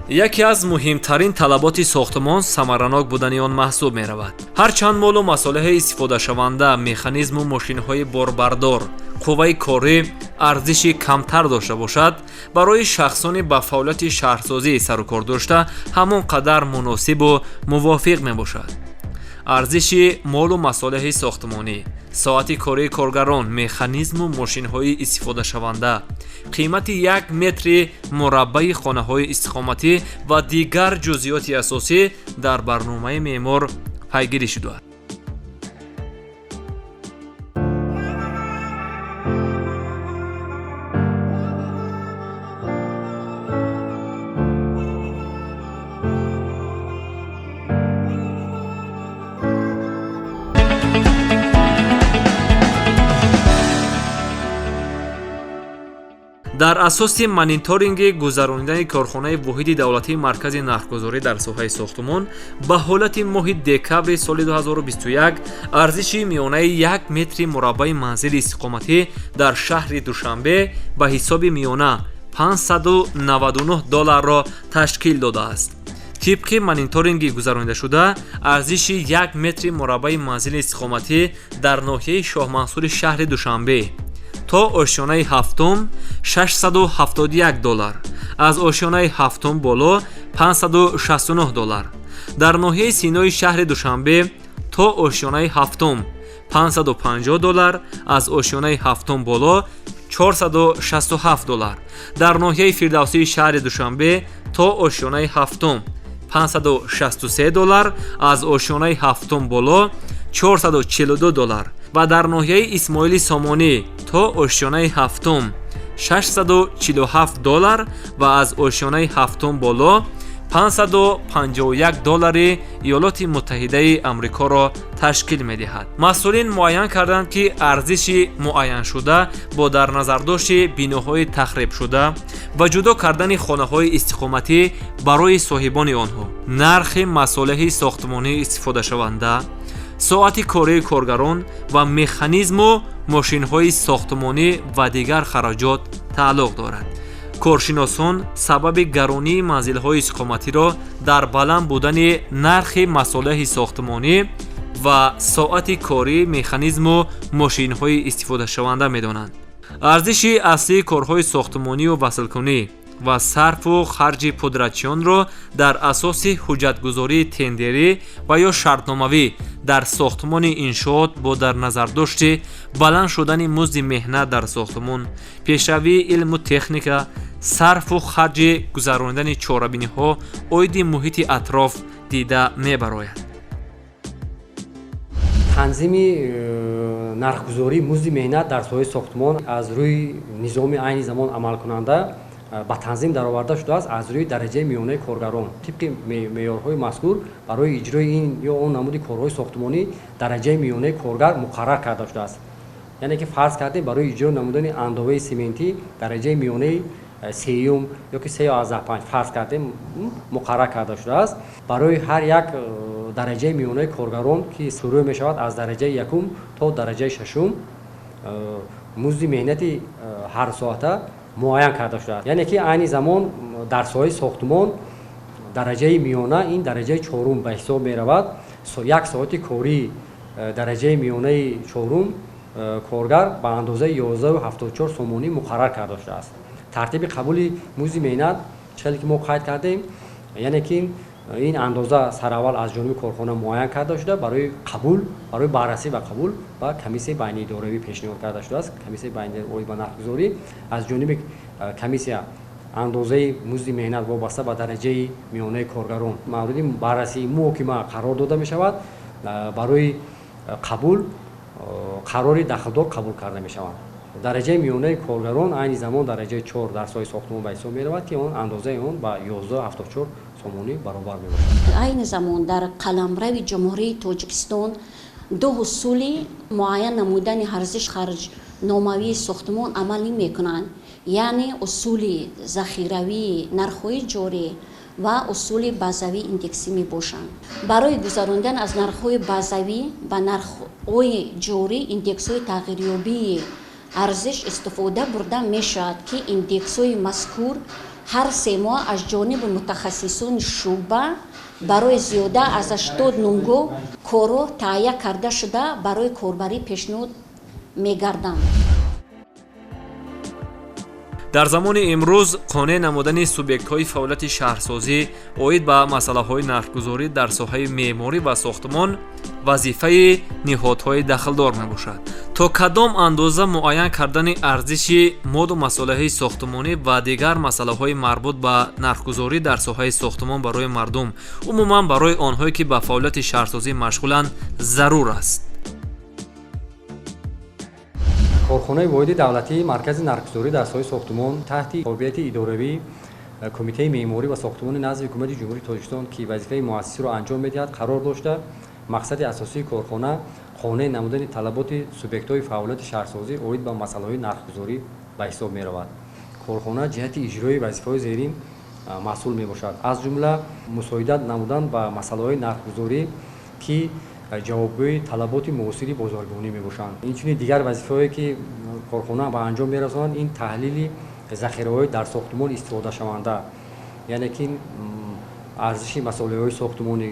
Яке аз муҳимтарин талаботи сохтмон самаранок будани он маҳсуб меравад. Ҳарчанд молу масолеҳи истифодашаванда, механизму мошинҳои борбардор, қувваи корӣ арзиши камтар дошта бошад, барои шахсони ба фаъолияти шаҳрсозӣ сарукор дошта ҳамон қадар муносибу мувофиқ мебошад. Арзиши молу масолеҳи сохтмонӣ, соати кории коргарон, механизму мошинҳои истифодашаванда, қимати як метри мураббаи хонаҳои истиқоматӣ ва дигар ҷузъиёти асосӣ дар барномаи меъмор пайгирӣ шудааст. Дар асоси мониторинги гузаронидани корхонаи воҳиди давлатии маркази нархгузорӣ дар соҳаи сохтмон ба ҳолати моҳи декабри соли 2021 арзиши миёнаи як метри мураббаи манзили истиқоматӣ дар шаҳри Душанбе ба ҳисоби миёна 599 долларро ташкил додааст. Тибқи мониторинги гузаронидашуда, арзиши як метри мураббаи манзили истиқоматӣ дар ноҳияи Шоҳмансури шаҳри Душанбе то ошёнаи ҳафтум 671 доллар, аз ошёнаи ҳафтум боло 569 доллар, дар ноҳияи Синои шаҳри Душанбе то ошёнаи ҳафтум 550 доллар, аз ошёнаи ҳафтум боло 467 доллар, дар ноҳияи Фирдавсии шаҳри Душанбе то ошёнаи ҳафтум 563 доллар, аз ошёнаи ҳафтум боло 442 доллар ва дар ноҳияи Исмоили Сомонӣ то ошёнаи ҳафтум 647 доллар ва аз ошёнаи ҳафтум боло 551 доллари Иёлоти Муттаҳидаи Амрикоро ташкил медиҳад. Масъулин муайян карданд, ки арзиши муайяншуда бо дар назардошти биноҳои тахрибшуда ва ҷудо кардани хонаҳои истиқоматӣ барои соҳибони онҳо, нархи масолеҳи сохтмонӣ истифодашаванда, соати кории коргарон ва механизму мошинҳои сохтмонӣ ва дигар хароҷот тааллуқ дорад. Коршиносон сабаби гаронии манзилҳои истиқоматиро дар баланд будани нархи масолеҳи сохтмонӣ ва соати кории механизму мошинҳои истифодашаванда медонанд. Арзиши аслии корҳои сохтмонию васлкунӣ ва сарфу харҷи пудратчиёнро дар асоси ҳуҷҷатгузории тендерӣ ва ё шартномавӣ дар сохтмони иншоот бо дар назардошти баланд шудани музди меҳнат дар сохтмон, пешравии илму техника, сарфу харҷи гузаронидани чорабиниҳо оиди муҳити атроф дида мебарояд. Танзими нархгузории музди меҳнат дар соҳаи сохтмон аз рӯи низоми айни замон амалкунанда ба танзим дароварда шудааст аз рӯи дараҷаи миёнаи коргарон. Тибқи меъёрҳои мазкур барои иҷрои ин ё он намуди корҳои сохтмонӣ дараҷаи миёнаи коргар муқаррар карда шудааст. Яъне ки фарз кардем, барои иҷро намудани андоваи сементӣ дараҷаи миёнаи сеюм ё ки 3,5 фарз кардем муқаррар карда шудааст. Барои ҳар як дараҷаи миёнаи коргарон, ки шурӯъ мешавад аз дараҷаи якум то дараҷаи шашум, музди меҳнати ҳар соата муайян карда шудааст. Яъне ки айни замон дар соҳаи сохтмон дараҷаи миёна ин дараҷаи чорум ба ҳисоб меравад. Як соати кории дараҷаи миёнаи чорум коргар ба андозаи 11,74 сомонӣ муқаррар карда шудааст. Тартиби қабули музди меҳнат чӣ ки мо қайд кардем, яъне ки ин андоза сараввал аз ҷониби корхона муайян карда шуда, барои қабул, барои баррасӣ ва қабул ба комиссияи байниидоравӣ пешниҳод карда шудааст. Комиссияи байниидоравӣ ба нархгузорӣ аз ҷониби комиссия андозаи музди меҳнат вобаста ба дараҷаи миёнаи коргарон мавриди баррасии муҳокима қарор дода мешавад. Барои қабул қарори дахлдор қабул карда мешаванд. Дараҷаи миёнаи коргарон айни замон дараҷаи 4 дар соҳаи сохтмон ба ҳисоб меравад, ки он андозаи он ба 11,74 сомонӣ баробар мебошад. Айни замон дар қаламрави Ҷумҳурии Тоҷикистон ду усули муайян намудани арзиш харҷномавии сохтмон амал намекунанд, яъне усули захиравии нархҳои ҷорӣ ва усули базавии индексӣ мебошанд. Барои гузарондан аз нархҳои базавӣ ба нархҳои ҷорӣ индексҳои тағйирёбии арзиш истифода бурда мешавад, ки индексҳои мазкур Ҳар 3 моҳ аз ҷониби мутахассисони шӯъба барои зиёда аз 80 номгӯ корҳо таҳия карда шуда, барои корбарӣ пешниҳод мегарданд. Дар замони имрӯз қонеъ намудани субъектҳои фаъолияти шаҳрсозӣ оид ба масъалаҳои нархгузорӣ дар соҳаи меъморӣ ва сохтмон вазифаи ниҳодҳои дахлдор мебошад. То кадом андоза муайян кардани арзиши моду масолеҳи сохтмонӣ ва дигар масъалаҳои марбут ба нархгузорӣ дар соҳаи сохтмон барои мардум, умуман барои онҳое ки ба фаъолияти шаҳрсозӣ машғуланд, зарур аст? Корхонаи воҳиди давлатии маркази нархгузорӣ дар соҳаи сохтмон таҳти тобеияти идоравӣ Кумитаи меъморӣ ва сохтмони назди Ҳукумати Ҷумҳурии Тоҷикистон, ки вазифаи муассисиро анҷом медиҳад, қарор дошта, мақсади асосии корхона қонеъ намудани талаботи субъектҳои фаъолияти шаҳрсозӣ оид ба масъалаҳои нархгузорӣ ба ҳисоб меравад. Корхона ҷиҳати иҷрои вазифаҳои зерин масъул мебошад, аз ҷумла мусоидат намудан ба масъалаҳои нархгузорӣ, ки ҷавобгӯи талаботи муосири бозоргонӣ мебошанд. Инчунин дигар вазифаҳое, ки корхона ба анҷом мерасонад, ин таҳлили захираҳои дар сохтмон истифодашаванда, яъне ки арзиши масолеҳои сохтмонӣ,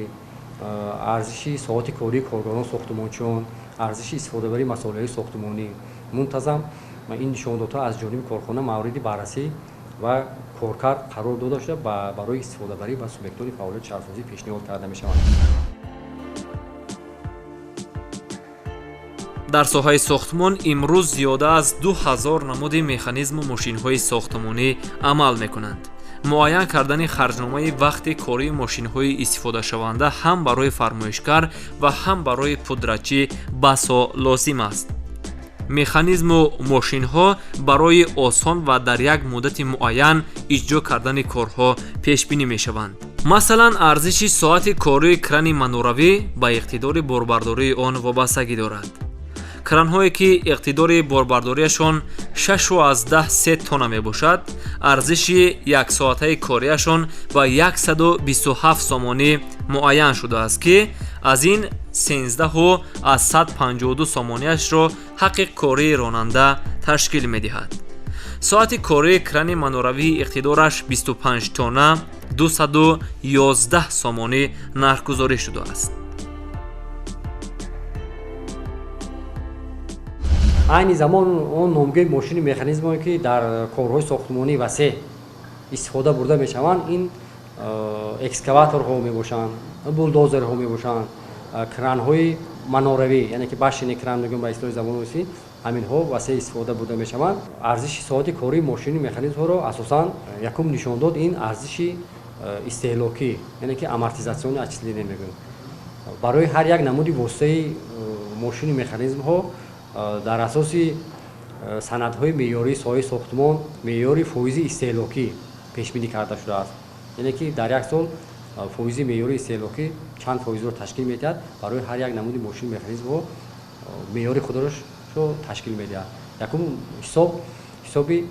арзиши соати кории коргарон сохтмончиён, арзиши истифодабарии масолеҳои сохтмонӣ. Мунтазам ин нишондодҳо аз ҷониби корхона мавриди баррасӣ ва коркард қарор дода шуда, барои истифодабарӣ ба субъектҳои фаъолияти шаҳрсозӣ пешниҳод карда мешаванд. Дар соҳаи сохтмон имрӯз зиёда аз 2000 намуди механизму мошинҳои сохтмонӣ амал мекунанд. Муайян кардани харҷномаи вақти кории мошинҳои истифодашаванда ҳам барои фармоишгар ва ҳам барои пудратчӣ басо лозим аст. Механизму мошинҳо барои осон ва дар як муддати муайян иҷро кардани корҳо пешбинӣ мешаванд. Масалан, арзиши соати кории крани маноравӣ ба иқтидори борбардории он вобастагӣ дорад. Кранҳое, ки иқтидори борбардориашон 6,3 тонна мебошад, арзиши яксоатаи кориашон ба 127 сомонӣ муайян шудааст, ки аз ин 13,52 сомониашро ҳаққи кории ронанда ташкил медиҳад. Соати кории крани маноравии иқтидораш 25 тонна 211 сомонӣ нархгузорӣ шудааст. Айни замон он номгӯи мошини механизмое, ки дар корҳои сохтмонӣ васеъ истифода бурда мешаванд, ин экскаваторҳо мебошанд, булдозерҳо мебошанд, кранҳои маноравӣ, яъне ки башенный кран мегӯем ба истилоҳи забони русӣ, ҳаминҳо васеъ истифода бурда мешаванд. Арзиши соати кории мошини механизмҳоро асосан якум нишондод ин арзиши истеҳлокӣ, яъне ки амортизационное отчисление мегӯем. Барои ҳар як намуди воситаи мошини механизмҳо дар асоси санадҳои меъёрии соҳаи сохтмон меъёри фоизи истеҳлокӣ пешбинӣ карда шудааст, яъне ки дар як сол фоизи меъёри истеҳлокӣ чанд фоизро ташкил медиҳад, барои ҳар як намуди мошини механизмҳо меъёри худро ташкил медиҳад. Якум ҳисоб ҳисоби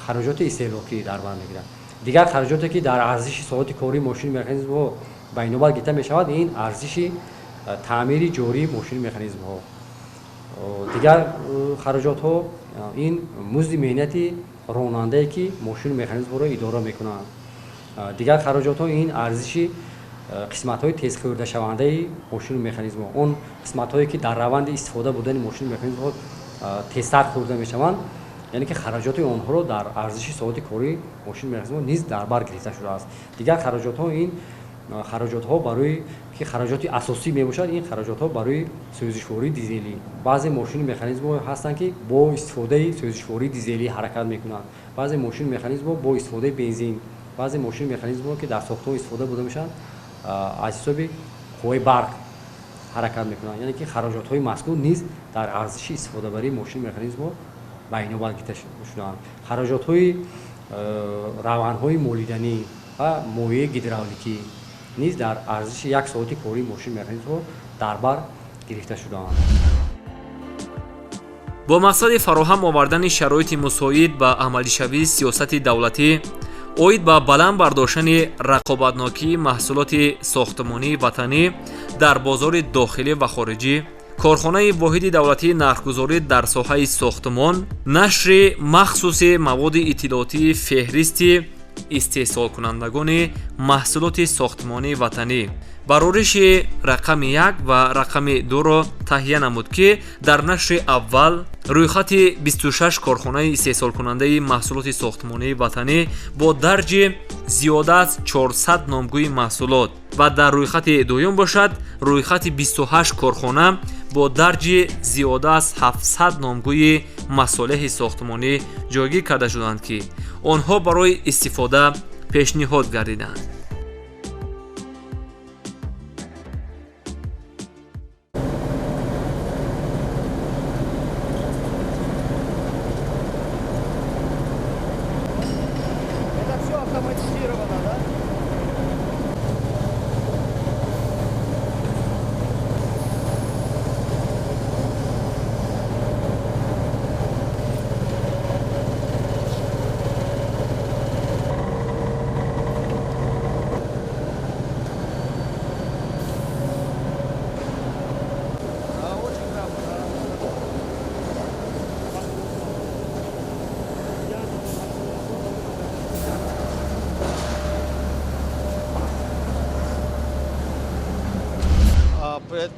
хароҷоти истеҳлокӣ дар бар мегирад. Дигар хароҷоте, ки дар арзиши соати кории мошини механизмҳо ба инобат гирифта мешавад, ин арзиши таъмири ҷории мошини механизмҳо. Дигар хароҷотҳо ин музди меҳнати ронандае, ки мошину механизмҳоро идора мекунанд. Дигар хароҷотҳо ин арзиши қисматҳои тезхӯрдашавандаи мошину механизмҳо, он қисматҳое, ки дар раванди истифода будани мошину механизмҳо тезтар хӯрда мешаванд, яъне ки хароҷоти онҳоро дар арзиши соати кории мошину механизмҳо низ дар бар гирифта шудааст. Дигар хароҷотҳо ин хароҷотҳо барои ки хароҷоти асосӣ мебошад, ин хароҷотҳо барои сӯзишвории дизелӣ. Баъзе мошину механизмҳо ҳастанд, ки бо истифодаи сӯзишвории дизелӣ ҳаракат мекунанд, баъзе мошину механизмҳо бо истифодаи бензин, баъзе мошину механизмҳо, ки дар сохтмон истифода бурда мешаванд, аз ҳисоби қувваи барқ ҳаракат мекунанд, яъне ки хароҷотҳои мазкур низ дар арзиши истифодабарии мошину механизмҳо ба инобат гирифта шудаанд. Хароҷотҳои равғанҳои молиданӣ ва моеи гидравликӣ низ дар арзиши як соати кории мошини механизмҳо дар бар гирифта шудаанд. Бо мақсади фароҳам овардани шароити мусоид ба амалишавии сиёсати давлатӣ оид ба баланд бардоштани рақобатнокии маҳсулоти сохтмонии ватанӣ дар бозори дохилӣ ва хориҷӣ, Корхонаи воҳиди давлатии нархгузорӣ дар соҳаи сохтмон нашри махсуси маводи иттилоотии феҳристи истеҳсолкунандагони маҳсулоти сохтмонии ватанӣ барориши рақами 1 ва рақами 2-ро таҳия намуд, ки дар нашри аввал рӯйхати 26 корхонаи истеҳсолкунандаи маҳсулоти сохтмонии ватанӣ бо дарҷи зиёда аз 400 номгӯи маҳсулот ва дар рӯйхати дуюм бошад рӯйхати 28 корхона бо дарҷи зиёда аз 700 номгӯи масолеҳи сохтмонӣ ҷойгир карда шуданд, ки онҳо барои истифода пешниҳод гардиданд.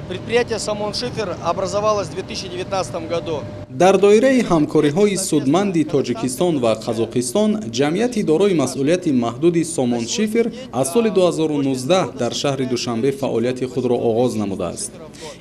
Предприятие «Сомон Шифер» образовалось в 2019 году. Дар доираи ҳамкориҳои судманди Тоҷикистон ва Қазоқистон ҷамъияти дорои масъулияти маҳдуди Сомон Шифер аз соли 2019 дар шаҳри Душанбе фаъолияти худро оғоз намудааст.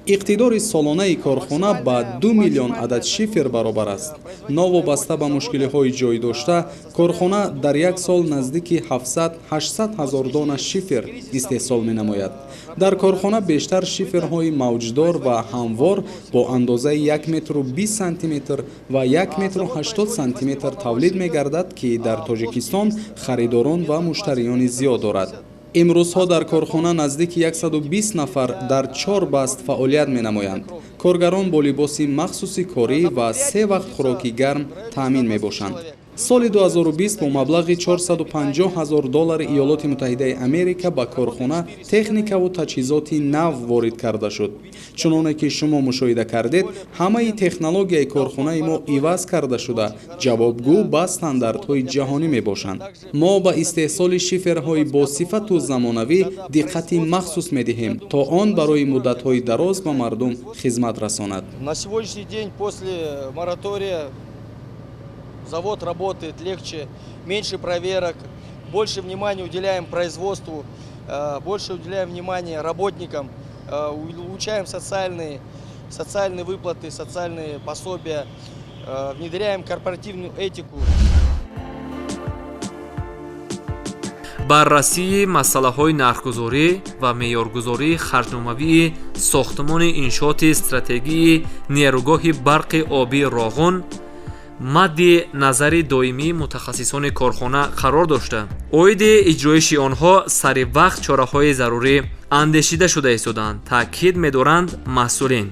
Иқтидори солонаи корхона ба 2 миллион адад шифер баробар аст. Новобаста ба мушкилиҳои ҷой дошта, корхона дар як сол наздики 700-800 ҳазор дона шифер истеҳсол менамояд. Дар корхона бештар шиферҳои мавҷдор ва ҳамвор бо андозаи 1 метру 20 сантиметр ва 1 метру 80 сантиметр тавлид мегардад, ки дар Тоҷикистон харидорон ва муштариёни зиёд дорад. Имрӯзҳо дар корхона наздики 120 нафар дар 4 баст фаъолият менамоянд. Коргарон бо либоси махсуси корӣ ва 3 вақт хӯроки гарм таъмин мебошанд. Соли 2020 бо маблағи 450 ҳазор доллари Иёлоти Муттаҳидаи Америка ба корхона техникаву таҷҳизоти нав ворид карда шуд. Чуноне ки шумо мушоҳида кардед, ҳамаи технологияи корхонаи мо иваз карда шуда, ҷавобгӯ ба стандартҳои ҷаҳонӣ мебошанд. Мо ба истеҳсоли шиферҳои босифату замонавӣ диққати махсус медиҳем, то он барои муддатҳои дароз ба мардум хизмат расонад. На сегодняшний день после моратория завод работает легче, меньше проверок, больше внимания уделяем производству, больше уделяем внимания работникам, улучшаем социальные выплаты, социальные пособия, внедряем корпоративную этику. Баррасии масъалаҳои нархгузорӣ ва меъёргузории харҷномавии сохтмони иншооти стратегии нерӯгоҳи барқи обии Роғун мадди назари доимии мутахассисони корхона қарор дошта, оиди иҷроиши онҳо сари вақт чораҳои зарурӣ андешида шуда истодаанд, таъкид медоранд масъулин.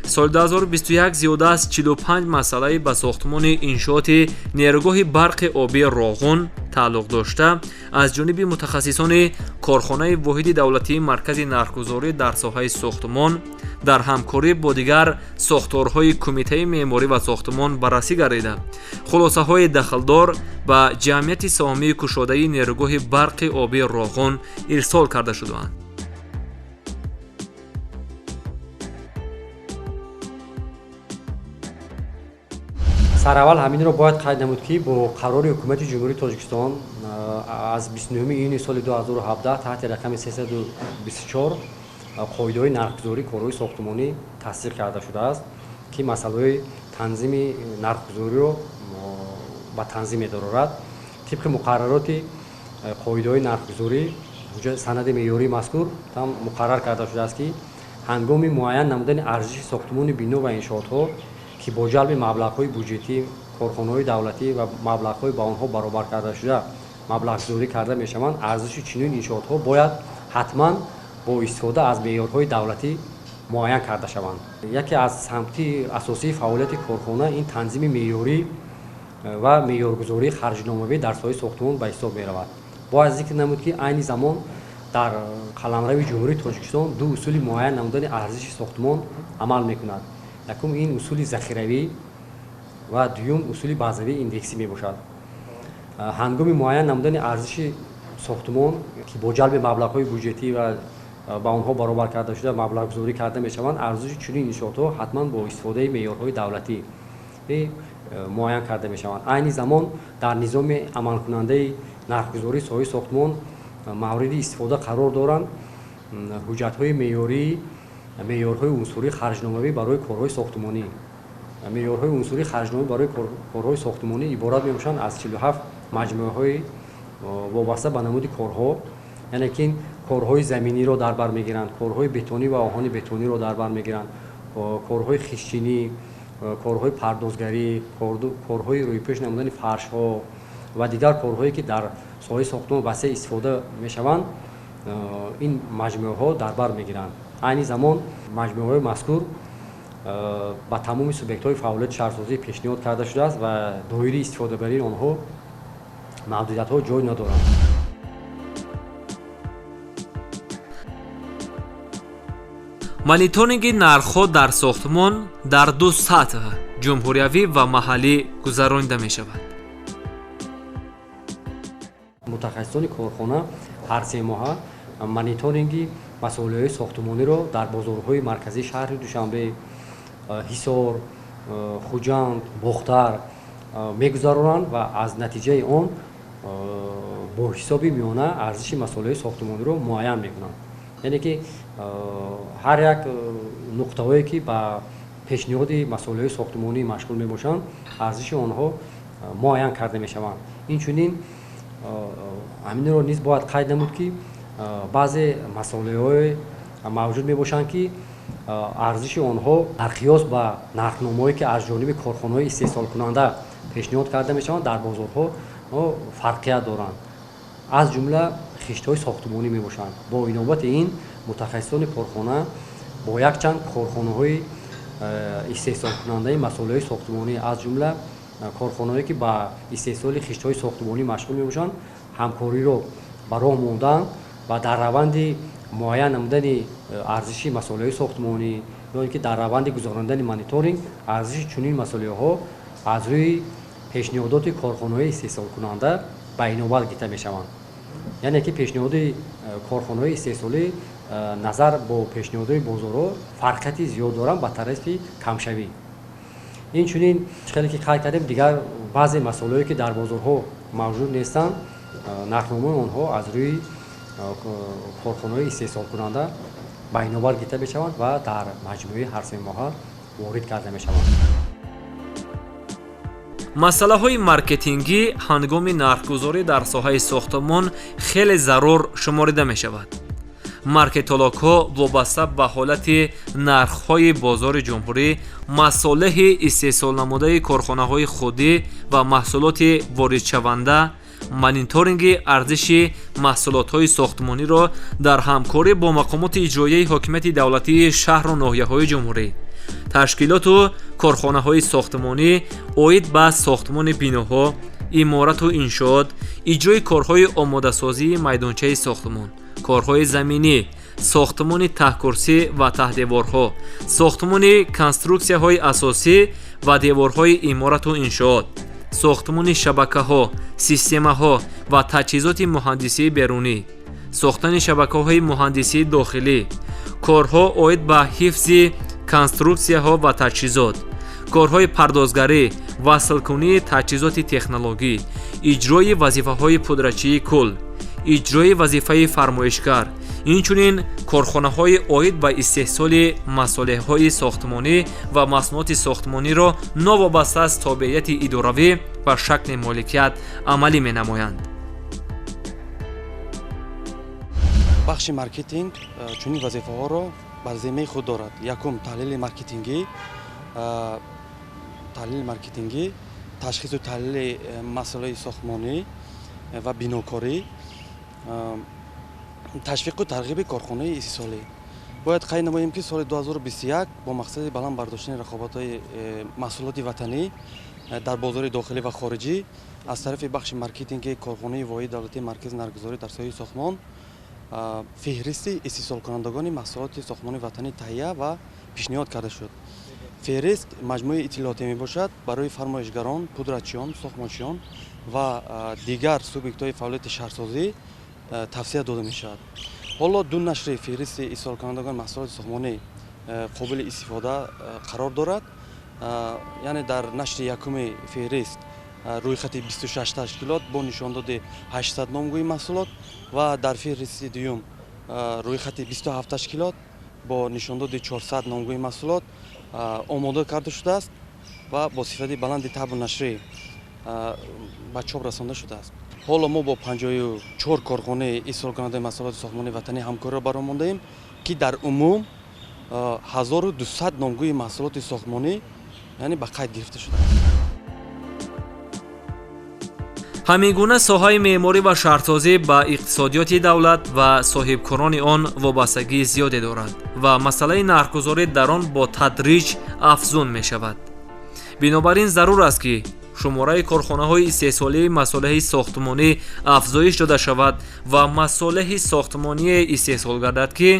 Соли 2021 зиёда аз 45 масъалаи ба сохтмони иншооти нерӯгоҳи барқи обии Роғун тааллуқ дошта аз ҷониби мутахассисони корхонаи воҳиди давлатии маркази нархгузорӣ дар соҳаи сохтмон дар ҳамкорӣ бо дигар сохторҳои кумитаи меъморӣ ва сохтмон баррасӣ гардида, хулосаҳои дахлдор ба ҷамъияти саҳомии кушодаи нерӯгоҳи барқи обии Роғун ирсол карда шудаанд. Сараввал ҳаминро бояд қайд намуд, ки бо қарори Ҳукумати Ҷумҳурии Тоҷикистон аз 29 июни соли 2017 таҳти рақами 324 қоидаҳои нархгузории корҳои сохтмонӣ тасдиқ карда шудааст, ки масъалаҳои танзими нархгузориро ба танзим медорад. Тибқи муқаррароти қоидаҳои нархгузорӣ санади меъёрии мазкур там муқаррар карда шудааст, ки ҳангоми муайян намудани арзиши сохтмони бино ва иншоотҳо, ки бо ҷалби маблағҳои буҷетӣ, корхонаҳои давлатӣ ва маблағҳои ба онҳо баробар карда шуда маблағгузорӣ карда мешаванд, арзиши чунин иншоотҳо бояд ҳатман бо истифода аз меъёрҳои давлатӣ муайян карда шаванд. Яке аз самти асосии фаъолияти корхона ин танзими меъёрӣ ва меъёргузории харҷномавӣ дар соҳаи сохтмон ба ҳисоб меравад. Бояд зикр намуд, ки айни замон Дар қаламрави Ҷумҳурии Тоҷикистон ду усули муайян намудани арзиши сохтмон амал мекунад. Якум ин усули захиравӣ ва дуюм усули базавии индексӣ мебошад. Ҳангоми муайян намудани арзиши сохтмон, ки бо ҷалби маблағҳои буҷетӣ ва ба онҳо баробар карда шуда маблағгузорӣ карда мешаванд, арзиши чунин иншоотҳо ҳатман бо истифодаи меъёрҳои давлатӣ муайян карда мешаванд. Айни замон дар низоми амалкунандаи нархгузории соҳаи сохтмон мавриди истифода қарор доранд ҳуҷҷатҳои меъёрии меъёрҳои унсурии харҷномавӣ барои корҳои сохтмонӣ. Меъёрҳои унсурии харҷномавӣ барои корҳои сохтмонӣ иборат мебошанд аз 47 маҷмӯаҳои вобаста ба намуди корҳо, яъне ки корҳои заминиро дар бар мегиранд, корҳои бетонӣ ва оҳани бетониро дар бар мегиранд, корҳои хишчинӣ, корҳои пардозгарӣ, корҳои рӯйпӯш намудани фаршҳо ва дигар корҳое ки дар соҳаи сохтмон васеъ истифода мешаванд, ин маҷмӯаҳо дар бар мегиранд. Айни замон маҷмӯаҳои мазкур ба тамоми субъектҳои фаъолияти шаҳрсозӣ пешниҳод карда шудааст ва доираи истифодабарии онҳо маҳдудиятҳо ҷой надоранд. Мониторинги нархҳо дар сохтмон дар ду сатҳ ҷумҳуриявӣ ва маҳаллӣ гузаронида мешавад. Мутахассисони корхона ҳар се моҳа мониторинги масолеҳои сохтмониро дар бозорҳои марказии шаҳри Душанбе, Ҳисор, Хуҷанд, Бохтар мегузаронанд ва аз натиҷаи он бо ҳисоби миёна арзиши масолеҳои сохтмониро муайян мекунанд. Яъне ки ҳар як нуқтаҳое ки ба пешниҳоди масолеҳои сохтмонӣ машғул мебошанд, арзиши онҳо муайян карда мешаванд. Инчунин ҳаминро низ бояд қайд намуд, ки баъзе масолеҳое мавҷуд мебошанд, ки арзиши онҳо дар қиёс ба нархномаҳое ки аз ҷониби корхонаҳои истеҳсолкунанда пешниҳод карда мешаванд, дар бозорҳо фарқият доранд. Аз ҷумла хиштҳои сохтмонӣ мебошанд. Бо инобати ин мутахассисони корхона бо якчанд корхонаҳои истеҳсолкунандаи масолеҳои сохтмонӣ, аз ҷумла корхонаҳое ки ба истеҳсоли хиштҳои сохтмонӣ машғул мебошанд, ҳамкориро ба роҳ монданд ва дар раванди муайян намудани арзиши масолеҳои сохтмонӣ ё ин ки дар раванди гузарондани мониторинг арзиши чунин масолеҳҳо аз рӯи пешниҳодоти корхонаҳои истеҳсолкунанда ба инобат гирифта мешаванд. Яъне ки пешниҳоди корхонаҳои истеҳсолӣ назар бо пешниҳодҳои бозорҳо фарқияти зиёд доранд ба тарафи камшавӣ. Инчунин хеле ки қайд кардем, дигар баъзе масолеҳое ки дар бозорҳо мавҷуд нестанд, нархномаи онҳо аз рӯи корхонаҳои истеҳсолкунанда ба инобат гирифта мешаванд ва дар маҷмӯи ҳар се моҳа ворид карда мешаванд. Масъалаҳои маркетингӣ ҳангоми нархгузорӣ дар соҳаи сохтмон хеле зарур шуморида мешавад. Маркетологҳо вобаста ба ҳолати нархҳои бозори ҷумҳурӣ, масолеҳи истеҳсолнамудаи корхонаҳои худӣ ва маҳсулоти воридшаванда, мониторинги арзиши маҳсулотҳои сохтмониро дар ҳамкорӣ бо мақомоти иҷроияи ҳокимияти давлатии шаҳру ноҳияҳои ҷумҳурӣ, ташкилоту корхонаҳои сохтмонӣ оид ба сохтмони биноҳо, иморату иншоот, иҷрои корҳои омодасозии майдончаи сохтмон, корҳои заминӣ, сохтмони таҳкурсӣ ва таҳдеворҳо, сохтмони конструксияҳои асосӣ ва деворҳои иморату иншоот, сохтмони шабакаҳо, системаҳо ва таҷҳизоти муҳандисии берунӣ, сохтани шабакаҳои муҳандисии дохилӣ, корҳо оид ба ҳифзи конструксияҳо ва таҷҳизот, корҳои пардозгарӣ, васлкунии таҷҳизоти технологӣ, иҷрои вазифаҳои пудрачии кул, иҷрои вазифаи фармоишгар, инчунин корхонаҳои оид ба истеҳсоли масолеҳҳои сохтмонӣ ва маҳсулоти сохтмониро новобаста аз тобеияти идоравӣ ва шакли моликият амалӣ менамоянд. Бахши маркетинг чунин вазифаҳоро бар зиммаи худ дорад. Якум, таҳлили маркетингӣ, ташхису таҳлили масъалаи сохтмонӣ ва бинокорӣ, ташвиқу тарғиби корхонаи истеҳсолӣ. Бояд қайд намоем, ки соли 2021 бо мақсади баланд бардоштани рақобатҳои маҳсулоти ватанӣ дар бозори дохилӣ ва хориҷӣ аз тарафи бахши маркетинги корхонаи воҳиди давлатии маркази нархгузорӣ дар соҳаи сохтмон Феҳристи истеҳсолкунандагони маҳсулоти сохтмони ватанӣ таҳия ва пешниҳод карда шуд. Феҳрист маҷмӯи иттилоотӣ мебошад барои фармоишгарон, пудратчиён, сохтмончиён ва дигар субъектҳои фаъолияти шаҳрсозӣ тавсия дода мешавад. Ҳоло ду нашри феҳристи истеҳсолкунандагони маҳсулоти сохтмонӣ қобили истифода қарор дорад. Яъне дар нашри якуми феҳрист рӯйхати 26 ташкилот бо нишондоди 800 номгӯи маҳсулот ва дар феҳристи дуюм рӯйхати 27 ташкилот бо нишондоди 400 номгӯи маҳсулот омода карда шудааст ва бо сифати баланди табъу нашрӣ ба чоп расонда шудааст. Ҳоло мо бо 54 корхонаи истеҳсолкунандаи маҳсулоти сохтмонии ватанӣ ҳамкориро бароҳ мондаем, ки дар умум 1200 номгӯи маҳсулоти сохтмонӣ, яъне ба қайд гирифта шудааст. Ҳамин гуна соҳаи меъморӣ ва шаҳрсозӣ ба иқтисодиёти давлат ва соҳибкорони он вобастагии зиёде дорад ва масъалаи нархгузорӣ дар он бо тадриҷ афзун мешавад. Бинобар ин зарур аст, ки шумораи корхонаҳои истеҳсолии масолеҳи сохтмонӣ афзоиш дода шавад ва масолеҳи сохтмоние истеҳсол гардад, ки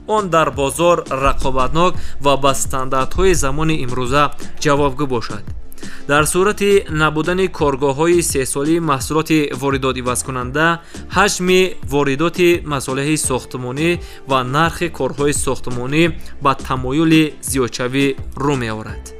он дар бозор рақобатнок ва ба стандартҳои замони имрӯза ҷавобгӯ бошад. Дар сурати набудани коргоҳҳои истеҳсолии маҳсулоти воридотивазкунанда, ҳаҷми воридоти масолеҳи сохтмонӣ ва нархи корҳои сохтмонӣ ба тамоюли зиёдшавӣ рӯ меорад.